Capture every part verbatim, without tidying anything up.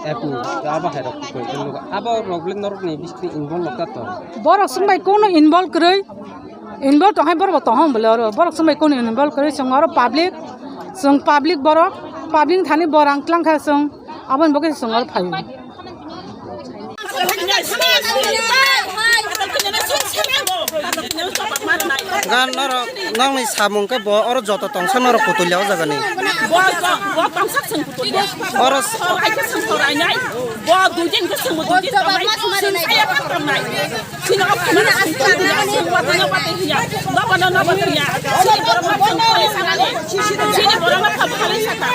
Epu, abo hai rok koi ken lugo. Abo rok le norok ni bising involve lok ta tong. Borok sung bai kono involve kwrwi. Involve tong hai borok bo tong hong bole oro. Borok sung bai kono involve kwrwi, sung oro public. Sung public borok. Public thani borang tlang kha sung. Aboni bagwi sung oro phaio. Gan norok, nokni samung khe bo oro joto tongsa norok kutulya o jagani. Bo to-, bo tongsa chwng kutulya. Oro s- Sor hai khe chwng sor ainai. Bo dui din khe chwng bo dui din tongnai. Chwng saya khe tongnai. Chini o phone chwng tongnai. Chwng watwi no watwi hiya. Nobo no nobo hiya. Chini borok no chwng phale sakani. Chini borok no phale phale saka.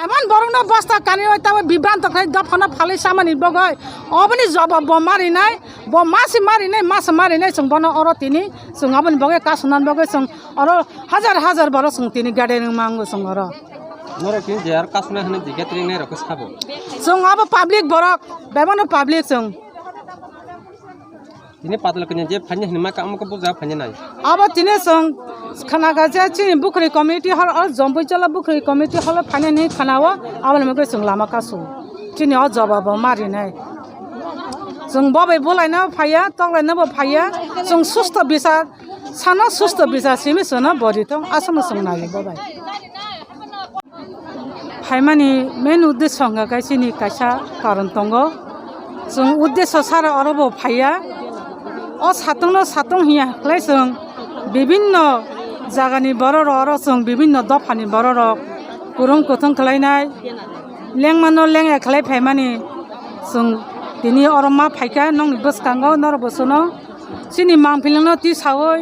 Emon borokno bosta kanwi oi tamo bibranto khlai dophano phalwi samani bagwi oboni jobab bo marinai. Bo masi marinai, masa marinai, chwng bono oro tini, chwng aboni bagwi kasunani bagwi chwng oro hajar hajar borok chwng tini gathering mango chwng oro. Norok tini je aro kasunai hwnwi je gathering nai rok khe sabo. Chwng abo public borok, bebano public chwng. Tini patal kanya je phanya hwnwi ma kamo khe buja phanya nai. Abo tini chwng khana kha je chini Bukhri community hall, oro Jomboi Chola Bukhri community hall o phanya hwnwi khana o, aboni bagwi chwng lama kasu. Chini o jobab bo marinai. Chwng bo bai bulaina phaiya, toklaina bo phaiya. Chwng susto bisa, sano susto bisa simi sono bori tong, aswkno chwng naio bo bai. Phaimani main uddesho hwnkha khe chini kaisa karon tongo. Chwng uddesho sara oro bo phaiya. O satungno satung hiya khlai chwng bibinno jagani bororok oro chwng bibinno dophani bororok kwrwng kwthwng khlainai. Lengmano lengya khlai phaimani chwng tini oro ma phaikha nokni bwskango norok bo chwngno chini mangpilingno tisaui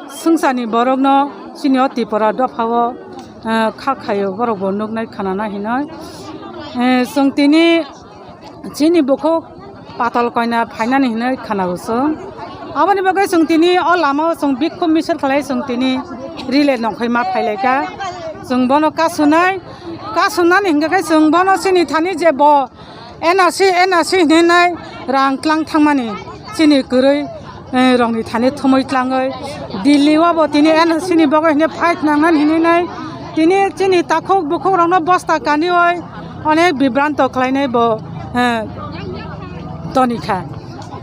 swngcharni borokno chini o Tripura dophao, eh, kha khaio borok bo nuknai khanana hinoi. Eh, chwng tini chini bukhuk patal koina phainani hinoi khanao chwng. Aboni bagwi chwng tini o lamao chwng bikhum misal khlai chwng tini rile nongkhoi ma phailaikha. Chwng bono kasunai, kasunani hwnkhe khe chwng bono chini thani je bo N R C, N R C hinwi nai rang tlang thangmani chini kwrwi, eh, rokni thani thumui tlangwi Delhi o bo tini N R C ni bagwi hinwi fight nangnani hinwi nai tini chini takhuk bukhuk rokno bosta kaniwi onek bibranto khlainai bo, eh, tonikha.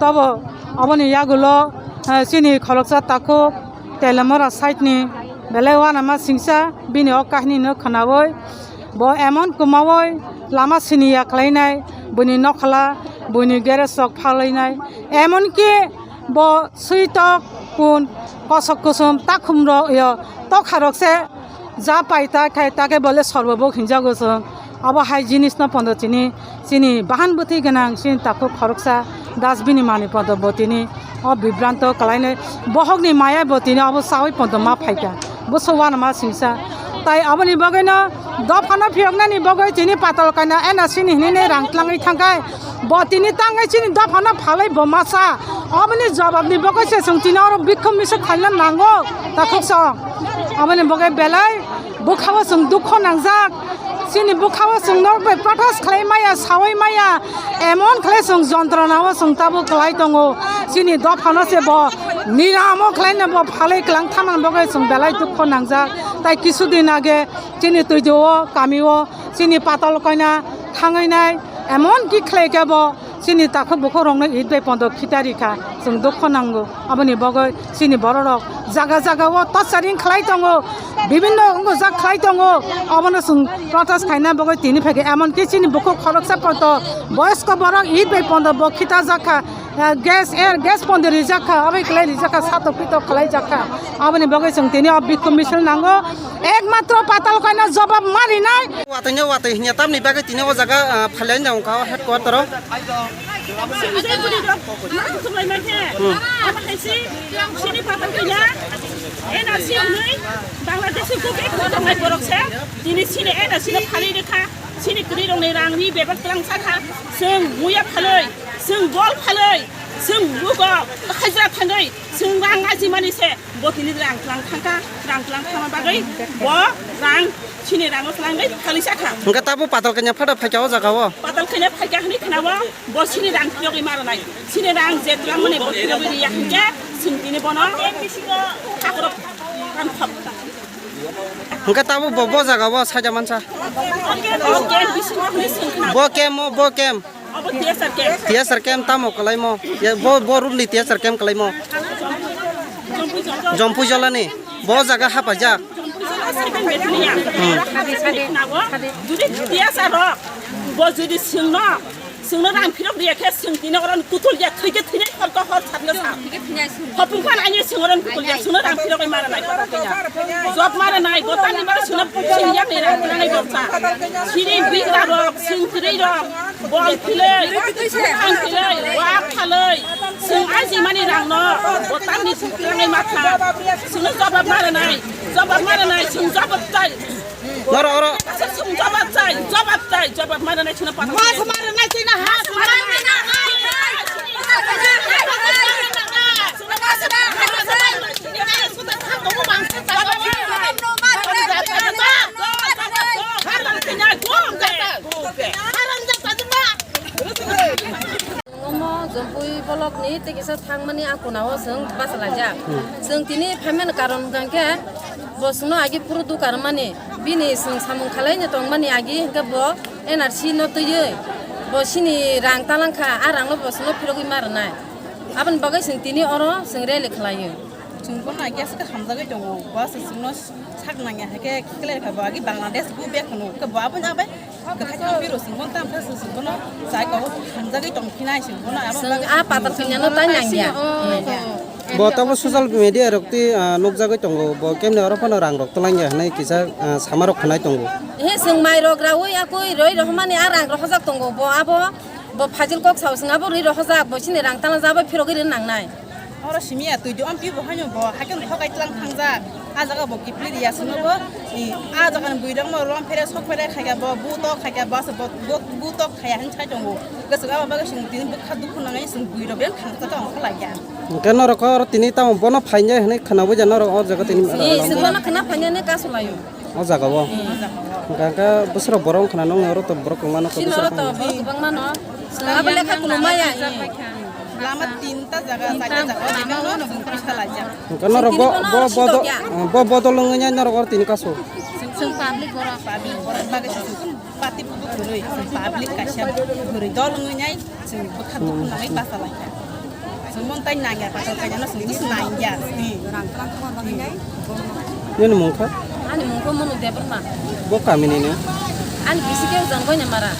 Tobo aboni yagulo, eh, chini khoroksa takhuk Telamora side ni belai uanama singsa bini o kahini no khwnawi bo emon kwmawi lama siniya khlainai, buini nokhola, buini garage rok phalainai, emonki bo switok pun kosok kusom takhum rok yo tokha rok se ja pai ta khai ta khe bole sorbo bo hinjago chwng. Abo hai jinis no pondo chini, chini bahan bwtwi gwnang chini takhuk khoroksa dustbin ni manwi pondo bo tini o bibranto kalainai bohokni maya bo tini abo sawi pondo ma phaikha. Bwswk uanama singsa. Tai aboni bagwino dophano phiyoknani bagwi tini patal kaina N R C ni hinwi rang tlangwi thangkhai. Bo tini tangwi chini dophano phalwi bo masa. Aboni jawabni bagwi se chwng tini oro bikhum misuk khaina nango. Takhuk song. Aboni bagwi belai bwkhao chwng dukho nangjak. Chini bwkhao chwng nok bai protest khlai maya, sawi maya. Emon khlai chwng jontronao chwng tabuk khlai tongo. Chini dophano se bo niramo khlaina bo phalwi klang thanani bagwi chwng belai dukho nangjak. Tai kisu din age chini Twidio o, kami o, chini patal koina thangwi nai, emon ki khlai khe bo chini takhuk bukhuk rokno it bai pondo khitari kha, chwng dukho nango. Aboni bagwi chini bororok jaga jaga o torturing khlai tongo, Bibinno wngkha jak khlai tongo, obono chwng protest khaina bagwi tini phaikha, emonki chini bukhuk khoroksa poto boyosko borok it bai pondo bo khita jakha, eh, gas air gas pondo rijak kha, abai kwlai rijak kha, satok pitok khlai jak kha, aboni bagwi chwng tini o bikhum misil nango, ekmatro patal kaina jobab marinai. Watwi no watwi hinya tamni bagwi tini o jaga, ah, phalai wngkha o headquarter o. Sini jai bwrwi rok, ma kuchuk lai mankhe. Hmm. Abo hai si, sini phatar kanya, N R C hwnwi, Bangladesh ni buke tongnai borok se, tini sini N R C no phalwi rwkha, sini kwrwi rokni rang ri bebak twlang sakha, chwng muya phalwi, chwng bol phalwi, chwng bugo hajra thangwi, chwng rang ajimani se, bo tini rang twlang thangkha, rang twlang thangma bagwi, bo rang, sini rang no twlangwi phalwi sakha. Hwnkhe tabuk patal kanya phada phaikha o jaga o. Patal kanya phaikha hwnwi khna o. Bo sini rang phiyogwi maranai. Sini rang je twlangmani bo phiyogwi riya hinkhe, chwng tini bono hakhoro rang thap. Hwnkhe tabuk bo, bo jaga o saida mansa. Bo camp bisingo hwnwi chwng khna. Bo camp o, bo camp. Obo T S R camp. T S R camp tamo kwlaimo? Ye, bo, bo room ni T S R camp kwlaimo? Jompui Jola ni. Bo jaga hapajak. Jompui Jola second battalion. Hmm. Jodi T S R rok, bo jodi chwngno Chwngno rang phirok riya khe chwng tini oro kutul ya, thwi khe thwinai hor ko hor sat khe sat. Hopung phan ani chwng oro kutul ya, chwngno rang phirok bai mara nai kok khe ya. Job mara nai, bo tani mara chwngno chwng ya ni rang phirok nai boksa. Siri big rok, chwng kwrwi rok, bol philoi, thang philoi, wak phaloi, chwng aji mani rang no, bo tani chwng phirok nai matha. Chwngno jobab mara nai, jobab mara nai, chwng jobab chai. Oro, oro. Jobab chai, jobab chai, jobab mara nai chwngno patha. Mas mara nai chwngno ha, mara nai. Omo Jompui bolok ni tei kisa thangmani a kona o chwng bachalaijak. Hmm. Chwng tini phaimani karon hwnkha khe bo chwngno agi phuru duka rwmani, bini chwng samung khalaino tongmani agi hwnkhe bo N R C no twiwi bo chini rang talangkha, a rangno bo chwngno phirogwi ma rwnai. Aboni bagwi chwng tini oro chwng rally khwlaio. Chwng bono agi aswk khe hamjagwi tongo, bo se chwngno sak nangya hai khe kler kha bo agi Bangladesh go back hwno, khe bo aboni abai Kwthai thang biro sing bono tam khe sing sing bono chai kok hamjagwi tong phinai sing bono abo chwng bagwi a patal kanya no tai nangya. Bo tabuk social media rok twi, ah, nukjagwi tongo, bo kemni oro phano rang rok twlangya hwnwi kisa, ah, sama rok khwnai tongo. He chwng mai rok raui akui roi rohormani a rang rohorjak tongo, bo abo bo phajil kok sao chwng abo roi rohorjak, bo chini rang tala jabo phirogwi rw nangnai. Oro simi ya twi do amtwi bo haino bo haikhe thokai tlang thangjak. A jaga bo kiphilwi riya sino bo. I, a jaga ni bwrwi rok no rom phere sok phere khaikha bo, bu tok khaikha bo, bo, bu tok khaya hin sai tongo. Gachuk abo bagwi chwng tini bwkha dukhu nangwi chwng bwrwi rok beng thangsa tong kha laikha. Hwnkhe norok oro tini tamo bono phainai hinwi khwnawi ja norok o jaga tini. Ee, chwng bono khwna phainani kasu laio. O jaga o. Hwnkhe, hwnkhe bwswrok borok wngkha na nokni oro to borok kwbangma nokha bwswrok. Sini oro to borok kwbangma no. Chwng abo lekha kulumaya. Lama tinta jaga, chaita jaga, lama o chwng pisa laijak. Hwnkhe norok bo, bo, bo, bo bodol wngwi nai norok oro tini kasu. Chwng public borok. Public borok bagwi chwng party bo kwrwi, chwng public kaisa kwrwi dol wngwi nai. Chwng bwkha dukhu nangwi basa lai kha. Chwng mon tai nangya, pathor kainano chwng twi nangya. Nini mung kha? Ani mung kha Monu Debbarma. Bo kami nini? Ani bisi khe Ujang Goinamara.